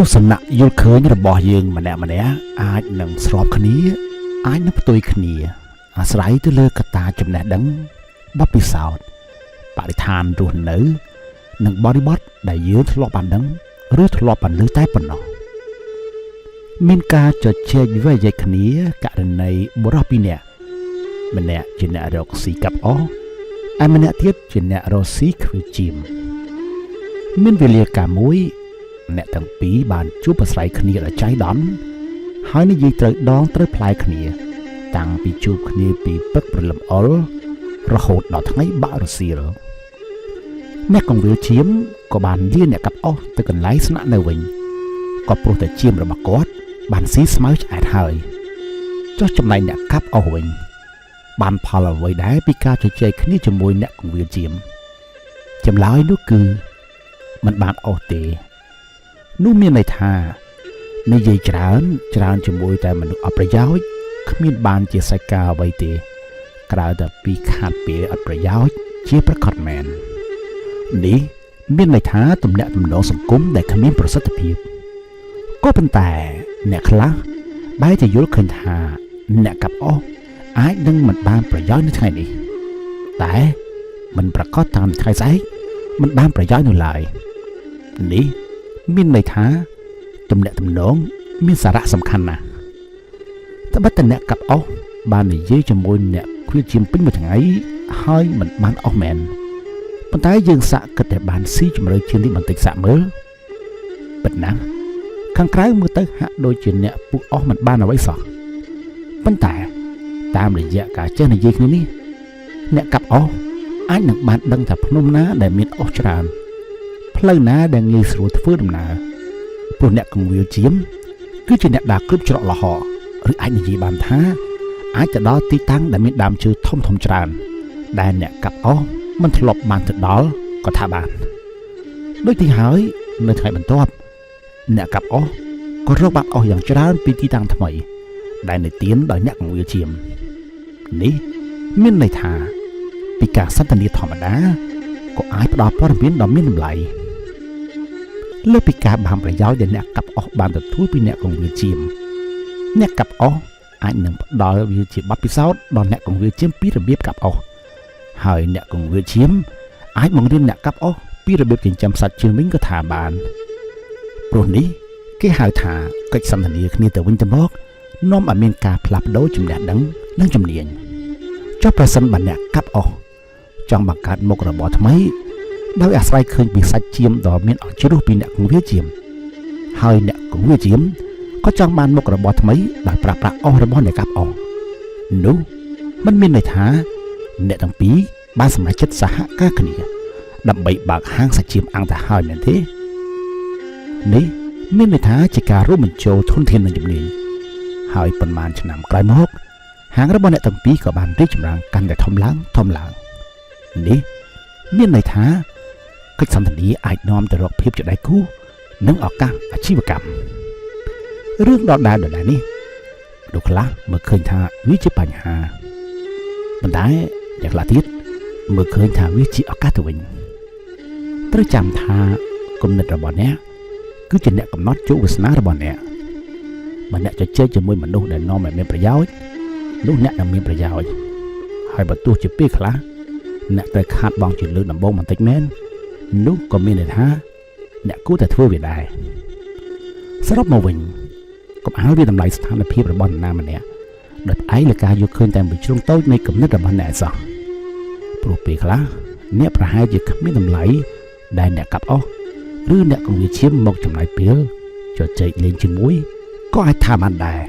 ទស្សនៈយល់ឃើញរបស់យើងម្នាក់ៗអាចនឹងស្របគ្នា អាចនឹងផ្ទុយគ្នា អាស្រ័យទៅលើកត្តាចំណេះដឹងបទពិសោធន៍បរិស្ថានរស់នៅ និងបរិបទដែលយើងធ្លាប់បានដឹងឬធ្លាប់បានឮតែប៉ុណ្ណោះមានការជជែកវែកញែកគ្នាករណីបុរសពីរនាក់ម្នាក់ជាអ្នករកស៊ីកាប់អស់ឯម្នាក់ទៀតជាអ្នករកស៊ីខ្វៀលចៀមមានវេលាកាលមួយ អ្នកទាំងពីរបានជួបប្រស្រ័យគ្នាដោយចៃដន្យហើយនិយាយត្រូវដងត្រូវផ្លែគ្នា តាំងពីជួបគ្នាពីព្រឹកព្រលឹមអុលរហូតដល់ថ្ងៃបាក់រសៀលអ្នកកងវិលឈាមក៏បានលាអ្នកកាប់អស់ទៅកន្លែងស្នាក់នៅវិញក៏ព្រោះតែឈាមរបស់គាត់បានស៊ីស្មៅឆ្អែតហើយចុះចំណែកអ្នកកាប់អស់វិញ បានផលអ្វីដែរពីការជជែកគ្នាជាមួយអ្នកកងវិលឈាមចម្លើយនោះគឺมันបានអស់ទេ នោះមានន័យថានិយាយច្រើនច្រើនជាមួយតែមនុស្សអត់ប្រយោជន៍គ្មានបានជាសាច់ការអ្វីទេ ក្រៅតែពីខាតពេលអត់ប្រយោជន៍ជាប្រកបមែននេះមានន័យថាទំនាក់ទំនងសង្គមដែលគ្មានប្រសិទ្ធភាពក៏ប៉ុន្តែអ្នកខ្លះបែរជាយល់ឃើញថាអ្នកកាប់អស់អាចនឹងមិនបានប្រយោជន៍នៅថ្ងៃនេះតែមិនប្រកាសតាមថ្ងៃស្អែកមិនបានប្រយោជន៍នោះឡើយនេះមានន័យថាទំនាក់ទំនងមានសារៈសំខាន់ណាស់ត្បិតតែអ្នកកាប់អស់បាននិយាយជាមួយអ្នកខ្វៀលជាមពេញមួយថ្ងៃហើយមិនបានអស់មែនប៉ុន្តែយើងសាកគិតតែបានស៊ីជម្រៅជាងនេះបន្តិចសាកមើលពិតណាស់ខាងក្រៅមើលទៅហាក់ដូចជាអ្នកពុះអស់មិនបានអ្វីសោះប៉ុន្តែតាមរយៈការចេះនិយាយគ្នានេះអ្នកកាប់អស់អាចនឹងបានដឹងថាភ្នំណាដែលមានអស់ច្រើនផ្លូវណាដែលងាយស្រួលធ្វើដំណើរព្រោះអ្នកកងវិលជាមគឺជាអ្នកដើរគ្រប់ច្រកល្ហកឬអាចនិយាយបានថាអាចទៅដល់ទីតាំងដែលមានដើមឈើធំធំច្រើនដែលអ្នកកាប់អស់មិនធ្លាប់បានទៅដល់ក៏ថាបានដូចទីហើយនៅថ្ងៃបន្ទាប់អ្នកកាប់អស់ក៏រកបានអស់យ៉ាងច្រើនពីទីតាំងថ្មី ដែលនិទានដោយអ្នកកងវិលជាមនេះមានន័យថាពីការសន្ទនាធម្មតាក៏អាចផ្ដល់ព័ត៌មានដ៏មានតម្លៃលើពីការបានប្រយោជន៍ដែលអ្នកកាប់អស់បានទទួលពីអ្នកកងវិលជាមអ្នកកាប់អស់អាចនឹងផ្ដល់វាជាបទពិសោធន៍ដល់អ្នកកងវិលជាមពីរបៀបកាប់អស់ហើយអ្នកកងវិលជាមអាចបង្រៀនអ្នកកាប់អស់ពីរបៀបចិញ្ចឹមសត្វជឿនវិញក៏ថាបានព្រោះនេះគេហៅថាកិច្ចសន្ទនាគ្នាទៅវិញទៅមកនាំឲ្យមានការផ្លាស់ប្ដូរចំណេះដឹងនិងជំនាញចុះប្រសិនបើអ្នកកាប់អស់ចង់បង្កើតមុខរបរថ្មីដោយអាស្រ័យឃើញពីសាច់ចៀមដ៏មានអជ្រោះពីអ្នកកងវិលជាមហើយអ្នកកងវិលជាមក៏ចង់បានមុខរបរថ្មីដោយប្រើប្រាស់អស់របស់អ្នកកាប់អស់នោះมันមានន័យថាអ្នកទាំងពីរបានសម្រេចចិត្តសហការគ្នាដើម្បីបើកហាងសាច់ចៀមអាំងទៅហើយមែនទេនេះមានន័យថាជាការរួមបញ្ចូលធនធាននិងជំនាញហើយប៉ុន្មានឆ្នាំក្រោយមកហាងរបស់អ្នកទាំងពីរក៏បានរីកចម្រើនកាន់តែធំឡើងធំឡើងនេះមានន័យថាកិច្ចសន្ទនាអាចនាំទៅរកភាពជាដៃគូនិងឱកាសអាជីវកម្មរឿងដដែលដដែលនេះលោកខ្លះមើលឃើញថាវាជាបញ្ហាប៉ុន្តែអ្នកខ្លះទៀតមើលឃើញថាវាជាឱកាសទៅវិញត្រូវចាំថាគំនិតរបស់អ្នកគឺជាអ្នកកំណត់ជោគវាសនារបស់អ្នកបើអ្នកជជែកជាមួយមនុស្សដែលនាំឲ្យមានប្រយោជន៍នោះអ្នកនឹងមានប្រយោជន៍ហើយបើទោះជាពេលខ្លះអ្នកត្រូវខាតបង់ជាលើកដំបូងបន្តិចមែននោះក៏មានន័យថាអ្នកគួរតែធ្វើវាដែរសរុបមកវិញកុំឲ្យវាតម្លៃស្ថានភាពរបស់នរណាម្នាក់ដោយផ្អែកលើការយល់ឃើញតែមួយជ្រុងតូចនៃគំនិតរបស់អ្នកឯសោះព្រោះពេលខ្លះអ្នកប្រហែលជាគ្មានតម្លៃដែលអ្នកកាប់អស់ឬអ្នកកងវិឈាមមកចំណាយពេលជជែកលេងជាមួយក៏អាចថាបានដែរ។